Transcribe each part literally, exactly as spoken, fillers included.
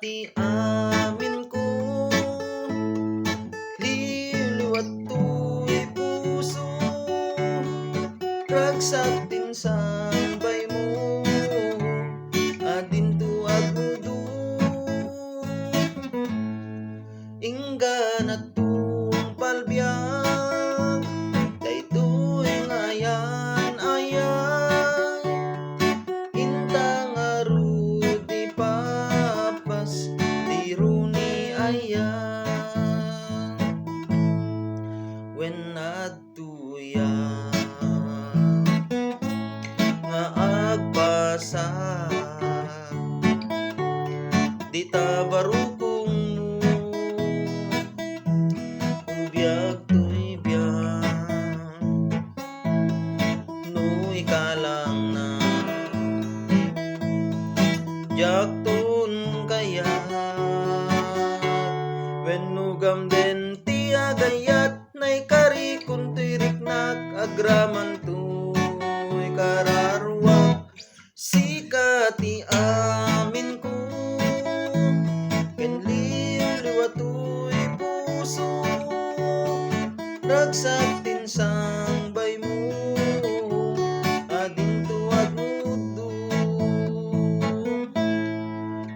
ti amin ko, liwliwat toy puso, ragsak tin sangbaymo, adinto agnudo. Inggana ton palbiag daytoy nga ayan-ayat, inta ngarud ipapas ti runi ayan. Wen adtoya nga agpasak dita barukongmo, biag toy biag. No ikalangna, diakton kayat, wenno gamden ti agayat, naikarikon toy riknak, agraman toy kararuak. Sika ti amin ko, ken liwliwa toy puso, ragsak tin sangbaymo, adinto agnudo.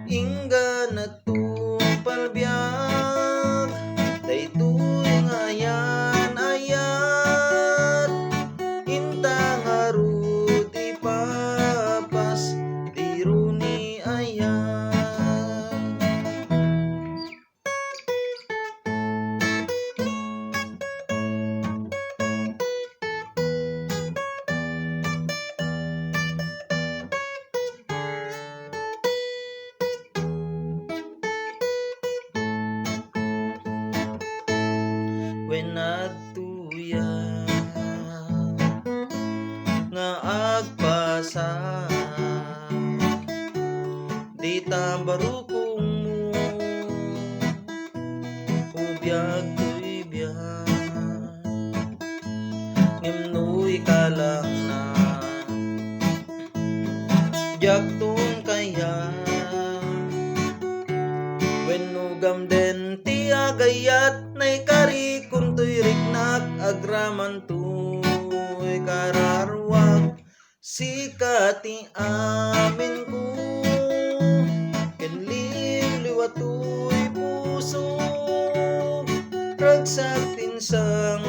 Inggana ton palbiag daytoy nga ayan-ayat, inta ngarud ipapas ti runi ayan. Wen adtoya nga agpasak dita barukongmo, o biag toy biag. Ngem no ikalangna, diakton kayat, wenno gamden ti agayat, naikarikon toy riknak, agraman toy kararuak. Sika ti amin ko, ken liwliwa toy puso, ragsak tin sang